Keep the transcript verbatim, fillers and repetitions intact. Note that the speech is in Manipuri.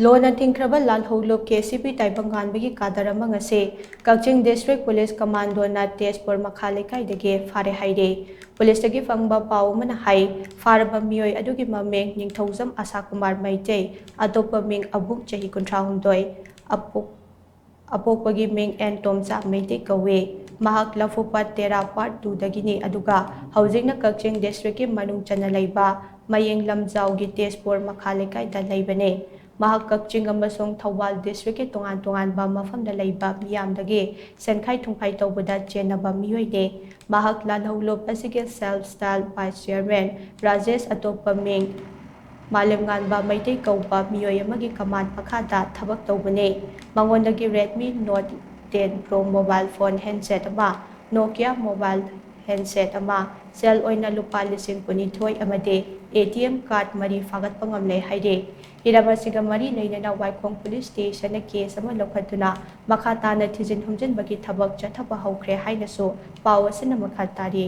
ꯂꯣꯟꯅ ꯊꯤꯡꯈ꯭ꯔꯕ ꯂꯥꯜꯍꯧꯂꯨꯞ ꯀꯦ ꯁꯤ ꯕꯤ ꯇꯥꯏꯕꯪꯉꯥꯟꯕꯒꯤ ꯀꯥꯗꯔ ꯑꯃ ꯉꯁꯤ ꯀꯛꯆꯤꯡ ꯗꯤꯁꯇ꯭ꯔꯤꯛ ꯄꯨꯂꯤꯁ ꯀꯃꯥꯟꯗꯣꯅ ꯇꯦꯖꯄꯨꯔ ꯃꯈꯥ ꯂꯩꯀꯥꯏꯗꯒꯤ ꯐꯥꯔꯦ ꯍꯥꯏꯔꯤ꯫ ꯄꯨꯂꯤꯁꯇꯒꯤ ꯐꯪꯕ ꯄꯥꯎ ꯑꯃꯅ ꯍꯥꯏ, ꯐꯥꯔꯕ ꯃꯤꯑꯣꯏ ꯑꯗꯨꯒꯤ ꯃꯃꯤꯡ ꯅꯤꯡꯊꯧꯖꯝ ꯑꯁꯥ ꯀꯨꯃꯥꯔ ꯃꯩꯇꯩ, ꯑꯇꯣꯞꯄ ꯃꯤꯡ ꯑꯕꯨꯡ ꯆꯍꯤ ꯀꯨꯟꯊ꯭ꯔꯥꯍꯨꯝꯗꯣꯏ, ꯑꯄꯣꯛ-, ꯑꯄꯣꯛꯄꯒꯤ ꯃꯤꯡ ꯑꯦꯟ ꯇꯣꯝꯆꯥ ꯃꯩꯇꯩ ꯀꯧꯏ꯫ ꯃꯍꯥꯛ ꯂꯐꯨꯄꯥꯠ ꯇꯦꯔꯥ ꯄꯥꯔꯠ ꯇꯨꯗꯒꯤꯅꯤ, ꯑꯗꯨꯒ ꯍꯧꯖꯤꯛꯅ ꯀꯛꯆꯤꯡ ꯗꯤꯁꯇ꯭ꯔꯤꯛꯀꯤ ꯃꯅꯨꯡ ꯆꯟꯅ ꯂꯩꯕ ꯃꯌꯦꯡ ꯂꯝꯖꯥꯎꯒꯤ ꯇꯦꯖꯄꯨꯔ ꯃꯈꯥ ꯂꯩꯀꯥꯏꯗ ꯂꯩꯕꯅꯤ꯫ ꯃꯍꯥꯛ ꯀꯛꯆꯤꯡ ꯑꯃꯁꯨꯡ ꯊꯧꯕꯥꯜ ꯗꯤꯁꯇ꯭ꯔꯤꯛꯀꯤ ꯇꯣꯉꯥꯟ ꯇꯣꯉꯥꯟꯕ ꯃꯐꯝꯗ ꯂꯩꯕ ꯃꯤꯌꯥꯝꯗꯒꯤ ꯁꯦꯟꯈꯥꯏ ꯊꯨꯝꯈꯥꯏ ꯇꯧꯕꯗ ꯆꯦꯟꯅꯕ ꯃꯤꯑꯣꯏꯅꯤ꯫ ꯃꯍꯥꯛ ꯂꯥꯜꯍꯧꯂꯨꯞ ꯑꯁꯤꯒꯤ self style vice chairman Rajesh, ꯑꯇꯣꯞꯄ ꯃꯤꯡ ꯃꯥꯂꯦꯝꯉꯥꯟꯕ ꯃꯩꯇꯩ ꯀꯧꯕ ꯃꯤꯑꯣꯏ ꯑꯃꯒꯤ ꯀꯃꯥꯟ ꯃꯈꯥꯗ ꯊꯕꯛ ꯇꯧꯕꯅꯤ꯫ ꯃꯉꯣꯟꯗꯒꯤ Redmi Note ten Pro mobile phone handset ꯑꯃ, Nokia mobile handset ꯑꯃ, ꯁꯦꯜ ꯑꯣꯏꯅ ꯂꯨꯄꯥ ꯂꯤꯁꯤꯡ ꯀꯨꯟꯅꯤꯊꯣꯏ ꯑꯃꯗꯤ ꯑꯦ ꯇꯤ ꯑꯦꯝ ꯀꯥꯔꯗ ꯃꯔꯤ ꯐꯥꯒꯠꯄ ꯉꯝꯂꯦ ꯍꯥꯏꯔꯤ꯫ ꯍꯤꯔꯝ ꯑꯁꯤꯒ ꯃꯔꯤ ꯂꯩꯅꯅ ꯋꯥꯏꯈꯣꯡ ꯄꯨꯂꯤꯁ ꯁ꯭ꯇꯦꯁꯟꯅ ꯀꯦꯁ ꯑꯃ ꯂꯧꯈꯠꯇꯨꯅ ꯃꯈꯥ ꯇꯥꯅ ꯊꯤꯖꯤꯟ ꯍꯨꯝꯖꯤꯟꯕꯒꯤ ꯊꯕꯛ ꯆꯠꯊꯕ ꯍꯧꯈ꯭ꯔꯦ ꯍꯥꯏꯅꯁꯨ ꯄꯥꯎ ꯑꯁꯤꯅ ꯃꯈꯥ ꯇꯥꯔꯤ꯫